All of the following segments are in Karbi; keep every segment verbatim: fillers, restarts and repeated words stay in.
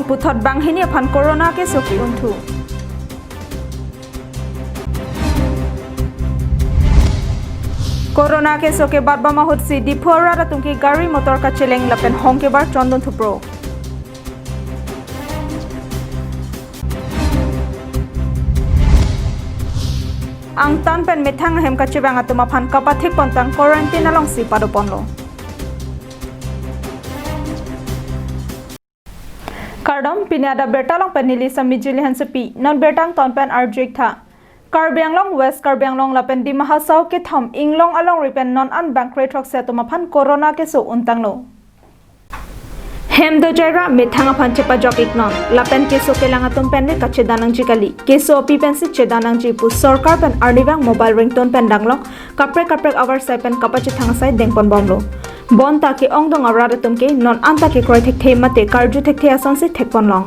Puthot banghini aphan corona keso ki-un thu. Corona keso kebat bom ahut si Diphu arat atum ke gari motor kacheleng lapen hong kebar chondun thupro. Angtan pen methang ahem kachevang atum aphan kapathik pontang quarantine alongsi padoponlo. Kardom, pini adap birta along pen neli Sami Jili Hansepi, non birta angton pen arju-ik tha. Karbi Anglong, West Karbi Anglong lapen Dima Hasao kethom inglong alongri pen non an bang kre throksi atum aphan corona keso untanglo. Hem dojai ra methang aphan chepajok-iknon, lapen keso kelang atum pen le kachedan nangji kali, keso api pensi chedan nangji pu sorkar pen arnivang mobile ringtone pen danglong kaprek kaprek avarsai pen kapachethang asai dengponbomlo. Bonta ke-ongdung arat atum ke non anta kekroi thekthe mate karju thekthe asonsi thekponlong.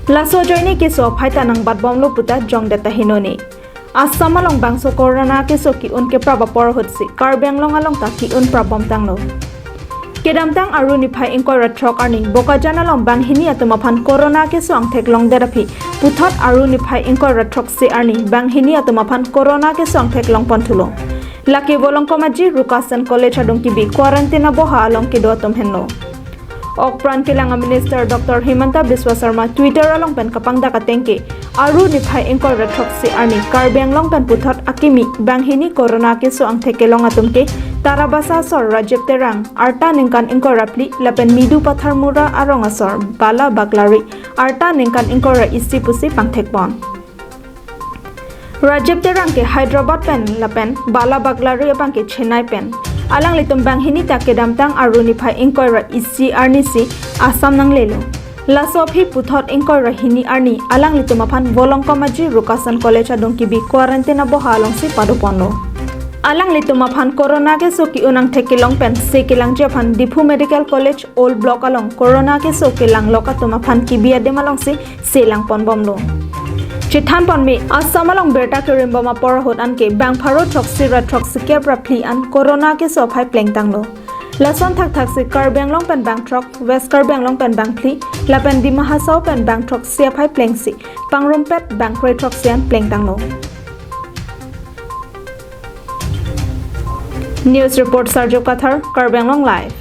Laso ajoine keso aphai ta nangbatbomlo puta jongdet ta henone. Assam along bangso corona keso ki-un keprap apor ahutsi Karbi Anglong along ta ki-un prapbomtanglo. Kedamtang Aru niphai ingkoi ra throk arni Bokajan along banghini atum aphan corona keso angthek longdet aphi puthot Aru niphai ingkoi ra throksi arni banghini atum aphan corona keso angthek longpon thulo. Lake Volongkom Aji Rukasen College adung kebi quarantine aboha along kedo atum henlo. Okpran kelang a-Minister Doctor Himanta Biswa Sarma Twitter along pen kapangdak ateng ke, Aru niphai ingkoi ra throksi arni Karbi Anglong pen puthot akimi banghini corona keso angthek kelong atum ke Tarabasa asor Rajib Terang, arta ningkan ingkoi ra phli, lapen Midu Patharmura arong asor Bala Baglari, arta ningkan ingkoi ra isi pusi pangthekpon. Rajib Terang ke Hyderabad pen lapen Bala Baglari abang ke Chennai pen. Alanglitum banghini ta kedamtang Aru niphai ingkoi ra isi arni si Assam nanglelo. Laso aphi puthot ingkoi ra hini arni alanglitum aphan Volongkom Aji Rukasen College adung kebi quarantine aboha alongsi padoponlo. Alanglitum aphan corona keso ki-un angthek kelong pen se kelangji aphan Diphu Medical College Old Block along corona keso kelanglok atum aphan kebi adim alongsi se langponbomlo. Chethanponme, Assam along birta kerimbom apor ahut anke bang pharo throksi ra throksi kep ra phli an corona keso aphai plengtanglo. Lason thakthaksi Karbi Anglong pen bang throk, West Karbi Anglong pen bang phli, lapen Dima Hasao pen bang throksi aphai plengsi pangrumpet bang kre throksi an plengtanglo. News report Sarjo Kathar, Karbi Anglong Live.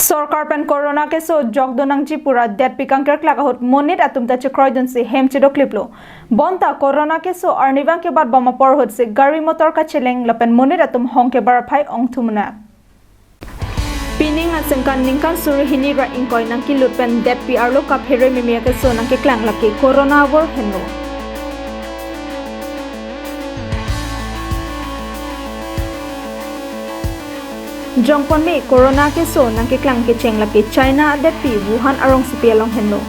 Sorkar pen corona keso jokdun nangji pu ra detpi kangkerklak ahut monit atum ta chekroidunsi hem chedokliplo. Bonta corona keso arnivang kebatbom apor ahutsi gari motor kacheleng lapen monit atum hong kebar aphai ongthu munak. Pining aningkan ningkan suri hini ra ingkoi nangkelut pen detpi arlo kaphere meme akeso nangkeklang lake corona avur henlo. Jongponme corona keso nangkeklang kecheng lake China adetpi Wuhan arongsopi along henlo.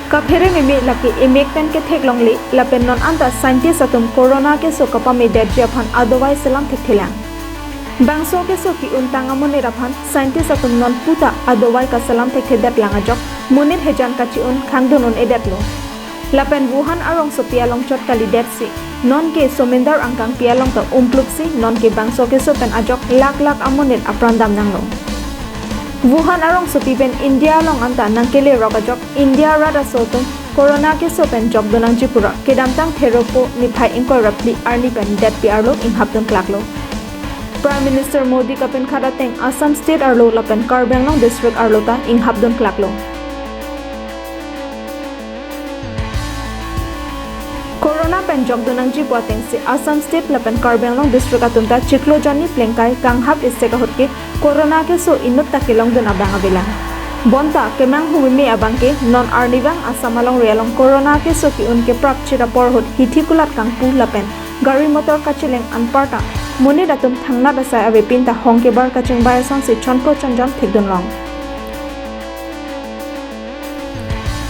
Kaphere meme lake emek pen ketheklongle lapen non anta scientist atum corona keso kapamedetji aphan adovai selam thekthelang. Bangso keso ki-untang amonit aphan scientist atum non puta adovai kaselam thekthedetlang ajok monit hejan kache-un khangdun un-edetlo. Lapen Wuhan arongsopi along chot kalidetsi nonke somindar angkangpi along ta umplupsi nonke bangso keso pen ajok lak lak amonit apran damnanglo. Wuhan arongsopi pen India along anta nangkelerok ajok India rat aso atum corona keso pen jokdun nangji pu ra kedamtang Theropo niphai ingkoi ra phli arni pen detpi arlo inghapdun klaklo. Prime Minister Modi kapinkhat ateng Assam State arlo lapen Karbi Anglong District arlo ta inghapdun klaklo. Corona pen jokdun nangji pu atengsi Assam State lapen Karbi Anglong District atum ta chiklo jonni plengkai kanghap isek ahut ke corona keso inut ta kelongdun abang avelang. Bonta kemanghu meme abang ke non arnivang Assam alongri along corona keso ki-un keprapchit apor ahut hithi kulat kangpu lapen gari motor kacheleng anparta monit atum thangnat asai avepin ta hong kebar kachingbai asonsi chonpro chonjon thekdunlong.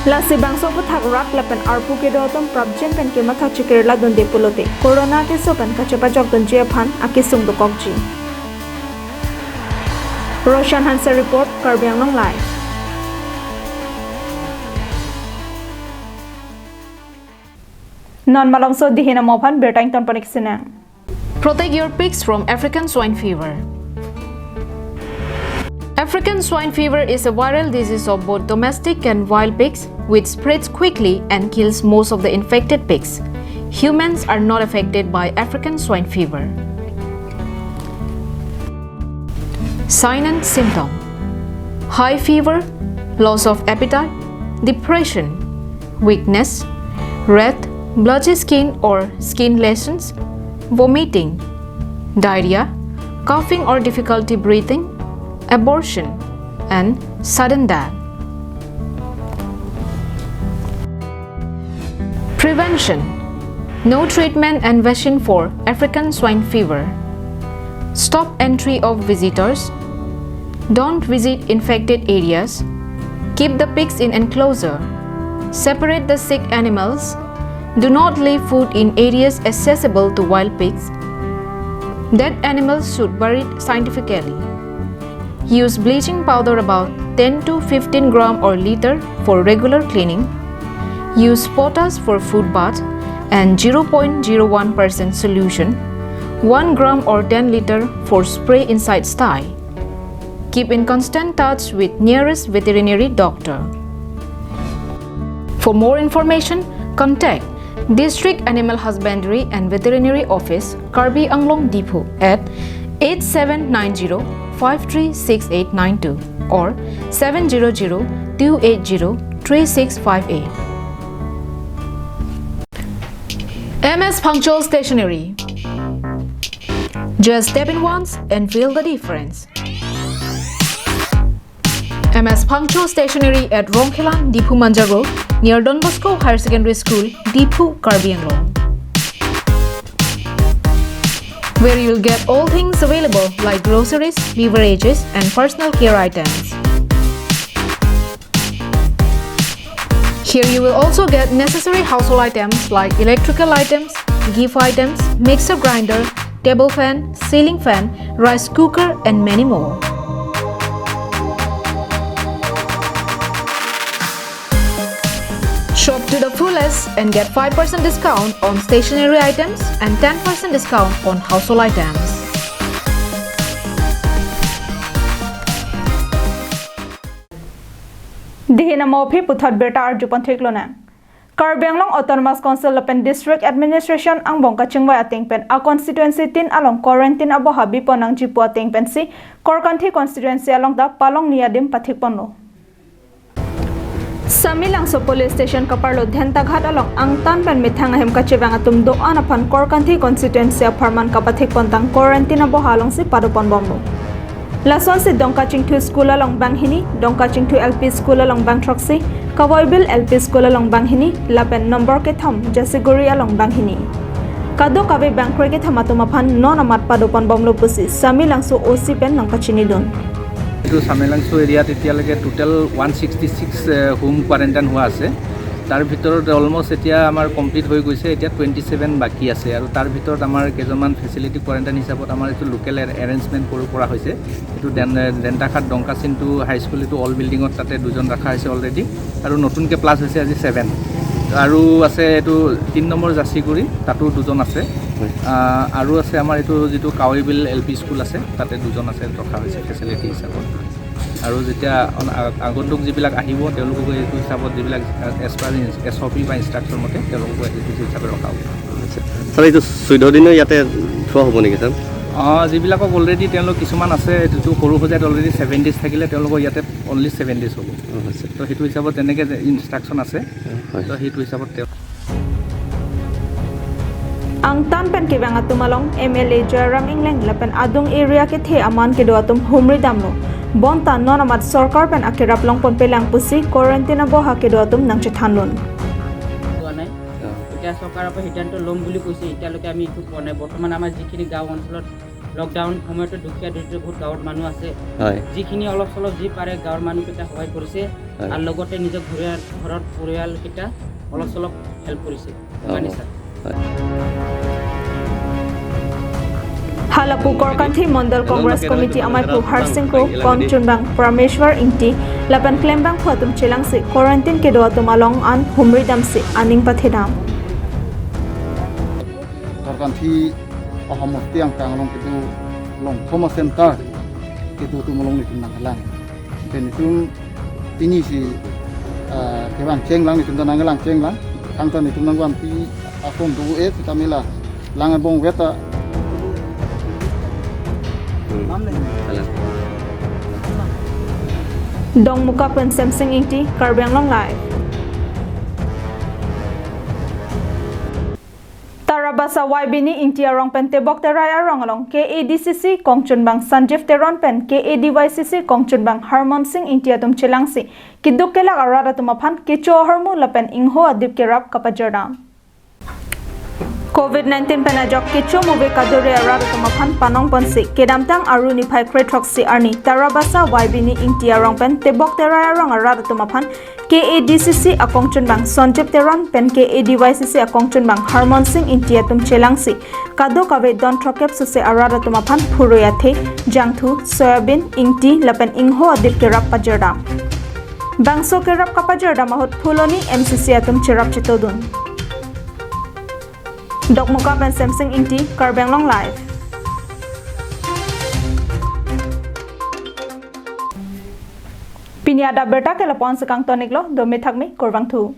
Lasi bangso aphuthak rat lapen arpu kedo atum prapjin pen kematha chekirla dunde pulote corona keso pen kachepajokdunji aphan akesung dokokji. Roshan Hanse report, Karbi Anglong Live. Non malomso dihin amo aphan birta ingtonpon-ik sinang. Protect your pigs from African swine fever. African swine fever is a viral disease of both domestic and wild pigs, which spreads quickly and kills most of the infected pigs. Humans are not affected by African swine fever. Sign and symptom: high fever, loss of appetite, depression, weakness, red, blotchy skin or skin lesions, vomiting, diarrhea, coughing or difficulty breathing, abortion, and sudden death. Prevention: no treatment and vaccine for African swine fever. Stop entry of visitors. Don't visit infected areas. Keep the pigs in enclosure. Separate the sick animals. Do not leave food in areas accessible to wild pigs. Dead animals should buried scientifically. Use bleaching powder about ten to fifteen gram or liter for regular cleaning. Use potash for food bath and zero point zero one percent solution, one gram or ten liter for spray inside sty. Keep in constant touch with nearest veterinary doctor. For more information, contact District Animal Husbandry and Veterinary Office, Karbi Anglong, Diphu at eight seven nine zero five three six eight nine two or seven zero zero two eight zero three six five eight. M S Phangcho Stationery. Just step in once and feel the difference. M S Phangcho Stationery at Rongkhelan, Diphu Manja Road, near Don Bosco Higher Secondary School, Diphu, Karbi Anglong, where you'll get all things available like groceries, beverages, and personal care items. Here you will also get necessary household items like electrical items, gift items, mixer grinder, table fan, ceiling fan, rice cooker, and many more. Shop to the fullest and get five percent discount on stationery items and ten percent discount on household items. Dihin amo aphi puthot birta arjupon theklonang. Karbi Anglong Autonomous Council lapen District Administration angbong kachingvai ateng pen a constituency tin along quarantine aboha bipon nangjipo ateng pensi Korkanthi constituency along ta palongni adim pathikponlo. Samelangso Police Station kaparlo Dhentaghat along angtan pen methang ahem kachevang atum do-an aphan Korkanthi constituency apharman kapathikpontang quarantine aboha alongsi padoponbomlo. Lasonsi Dongkachingthu School along banghini, Dongkachingthu L P School along bangthroksi, Kawaibil L P School along banghini, lapen number kethom Jasiguri along banghini. Kadokave bangkroi kethom atum aphan non amat padoponbomlo pusi Samelangso O C pen nangpachinidun. এইটো চামেলাংচু এৰিয়াত এতিয়ালৈকে total one sixty six, এ, home quarantine হোৱা আছে। তাৰ ভিতৰত অলমষ্ট এতিয়া আমাৰ কমপ্লিট হৈ গৈছে, এতিয়া টুৱেণ্টি ছেভেন বাকী আছে। আৰু তাৰ ভিতৰত আমাৰ কেইজনমান ফেচিলিটি কোৱাৰেণ্টাইন হিচাপত আমাৰ এইটো লোকেল এ-, এৰেঞ্জমেণ্ট কৰি কৰা হৈছে। এইটো ডেন-, ডেণ্টাঘাট ডংকাচিংটু হাইস্কুল, এইটো অল্ড বিল্ডিঙত তাতে দুজন ৰখা হৈছে অলৰেডি। আৰু নতুনকৈ প্লাছ হৈছে আজি ছেভেন। আৰু আছে এইটো তিনি নম্বৰ জাচিগুৰি, তাতো দুজন আছে। হয়। আহ, আৰু আছে আমাৰ এইটো যিটো কাৱৈবিল এল পি স্কুল আছে, তাতে দুজন আছে ৰখা হৈছে ফেচিলিটি হিচাপত। আৰু যেতিয়া অন-, আ-, আগন্তুক যিবিলাক আহিব, তেওঁলোককো এইটো হিচাপত যিবিলাক এজ পাৰ এছ অ' পি বা ইনষ্ট্ৰাকশ্যন মতে তেওঁলোককো এইটো হিচাপে ৰখা হ'ব। আচ্ছা। ছাৰ, এইটো চৈধ্য দিনো ইয়াতে থোৱা হ'ব নেকি, ছাৰ? অ, যিবিলাকক অলৰেডি তেওঁলোক কিছুমান আছে, যিটো সৰু সজাইত অলৰেডি ছেভেন ডেইজ থাকিলে, তেওঁলোকৰ ইয়াতে অনলি ছেভেন ডেইজ হ'ব। অ, আচ্ছা। তো সেইটো হিচাপত তেনেকে যে ইনষ্ট্ৰাকশ্যন আছে, হয়। তো সেইটো হিচাপত তেওঁ Angtan pen kevang atum along M L A Joyram Engleng lapen adung area kethe aman kedo atum humri damlo. Bonta non amat sorkar pen akerap longponpelang pusi quarantine aboha kedo atum nangchethanlun. পোৱা নাই। অ। এতিয়া চৰকাৰৰ পৰা সিদ্ধান্ত ল'ম বুলি কৈছে, এতিয়ালৈকে আমি একো পোৱা নাই। বৰ্তমান আমাৰ যিখিনি গাঁও অঞ্চলত লকডাউন সময়তো দুখীয়া দৰিদ্ৰ বহুত গাঁৱত মানুহ আছে। হয়। যিখিনি অলপ চলপ যি পাৰে গাঁৱৰ মানুহকেইটা সহায় কৰিছে। হয়। আৰু লগতে নিজৰ ঘৰীয়া-, ঘৰত পৰিয়ালকেইটা অলপ চলপ হেল্প কৰিছে। অ। ইমানেই ছাৰ। হয়। Halapu Korkanthi Mandal Congress Committee amaiphu Harsing Kro, kongchunbang Prameshwar Ingti, lapen klembangphu atum chelangsi quarantine kedo atum along an humri damsi aning pathedam. Korkanthi Ahomasti angkang along kedo Longthom a-center kedo atum along nelitum nangkelang. Pen nelitum pini si, ah, kevang chenglang, nelitum ta nangkelang chenglang. Tangte nelitum nangvanpi ason do-e sitame la lang ebong veta. Dongmukak pen Semsing Ingti, Karbi Anglong Live. Tarabasa Y B Ni Ingti arong pen Tebok Terai arong along K A D C C kongchunbang Sanjeev Teron pen K A D Y C C kongchunbang Harmon Singh Ingti atum chelangsi keduk kelak arat atum aphan kecho ahormu lapen ingho adip kerap kapajirdam. Covid nineteen pen ajok kecho move kadure arat atum aphan panong ponsi kedamtang Aru niphai kre throksi arni Tarabasa Y B Ni Ingti arong pen Tebok Terai arong arat atum aphan K A D C C akongchunbang Sanjeev Teron pen K A D Y C C akongchunbang Harmon Singh Ingti atum chelangsi kadokave don throkkep suse arat atum aphan phurui athe, jangthu, soyabin, ingti lapen ingho adip kerap pajirdam. Bangso kerap kapajirdam ahut Phuloni M C C atum cherap chetodun. Dongmukak pen Semsing Ingti, Karbi Anglong Live. Pini adap birta ke lapu-an si kangton-iklo, dome thakme, kurvangthu.